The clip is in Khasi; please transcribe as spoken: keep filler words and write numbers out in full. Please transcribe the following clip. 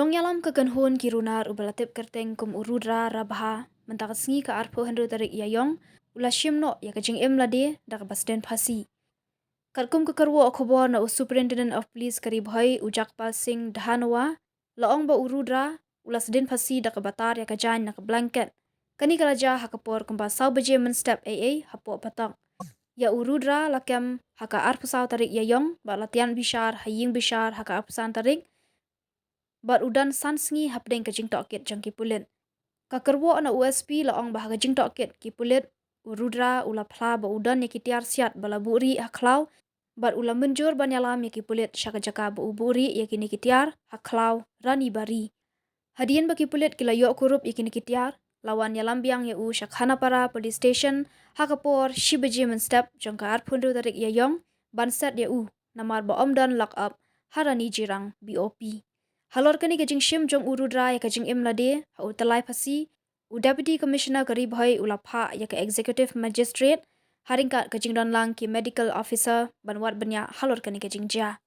Nongïalam ka kynhun ki runar uba la tip kyrteng kum u Rudra Rabha, mynta ka sngi ka arphew hynriew tarik Ïaïong, u la shim noh ïa ka jingim lade da kaba sdien phasi. Katkum ka kyrwoh khubor na u Superintendent of Police ka Ri Bhoi, u Jagpal Singh Dhanoa, la ong ba u Rudra u la sdien phasi da kaba tar ïa ka jaiñ na ka blanket. Kane ka la jia ha ka por kumba saw baje mynstep ei ei hapoh phatok. Ïa u Rudra la kem ha ka arphew saw tarik Ïaïong bad la tian bishar ha ïing bishar ha ka arphew san tarik, bad u don san sngi hapdeng ka jingtohkit jong ki pulit. Ka kyrwoh na u S P la ong ba ha ka jingtohkit ki pulit, u Rudra u la phla ba u don ïa ki tiar siat ba la buhrieh ha khlaw, bad u la mynjur ban ïalam ïa ki pulit sha ka jaka ba u buhrieh ïa kine ki tiar ha khlaw Rani Bari. Hadien ba ki pulit ki la ïoh kurup ïa kine ki tiar, la wan ïalam biang ïa u sha Khanapara Police Station ha ka por shi baje mynstep jong ka arphew hynriew tarik Ïaïong ban set ïa u, namar ba ym don lock up ha Rani Jirang B O P. Halor kane ka jingshim jong u Rudra ïa ka jingim lade ha u tyllai phasi, u Deputy Commissioner ka Ri Bhoi u la phah ïa ka Executive Magistrate ha ryngkat ka jingdonlang ki medical officer ban wad bniah halor kane ka jingjia.